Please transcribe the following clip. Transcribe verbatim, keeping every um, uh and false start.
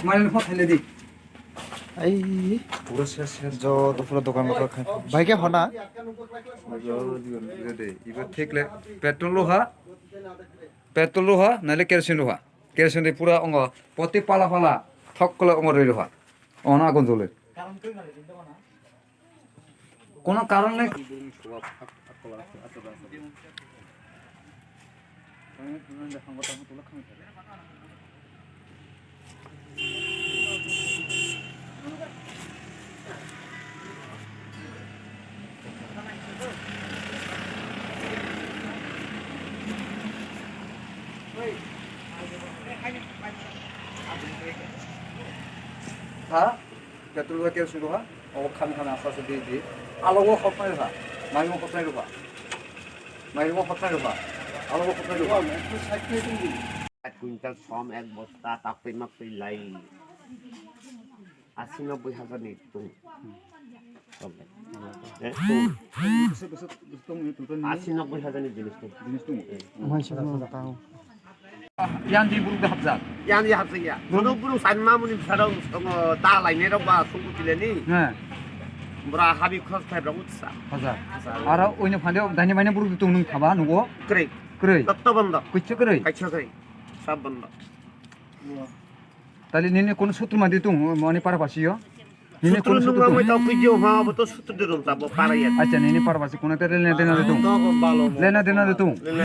Mane hot hele di. Ai, pura ses, ses. Jo, to pura dokan lokha khai. Bhai ke hona? Jo, jo, jo de. Iba thik le petrol lo ha? Petrol lo ha? Nale kerosene lo ha? Kerosene de pura ongo. Poti pala pala. Thok kole ongo roi lo ha. Ona agun jole. Kono karon nei. Ha? Petrol ba kerosene rw ha, o khan khan asa asa di di. Alo o hotnai rw ha, mairung o hotnai rw ha. Mairung o hotnai rw ha, alo o hotnai rw ha. Ek kuintal som, ek bosta, tak pui mak pui lai. Asi nobboi hajar ni tung. Eh, tung. Asi nobboi hajar ni jinis tung. Mansukno tao. Yang di buruk dah hapjak. Yang di hapjak ya. Buruk buruk san ma muni bwsarok, um, ta lainai rok ba sungku tileni. He. Bura habi khos khai rok utsa. Hajar. Aro oino phande dani maine buruk tung nung thaba nugo. Kwrwi. Kwrwi. Totto bondo. Kuicha kwrwi. Kaisa kwrwi. Sab bondo. Tali nini kono sutru mandi tung mani para basi yo. Nini kono sutru tung. Sutru nung amai tau kujo ha bo to sutru de rom ta bo para ya. Acha nini para basi kono te lena dena de tung. Lena dena de tung.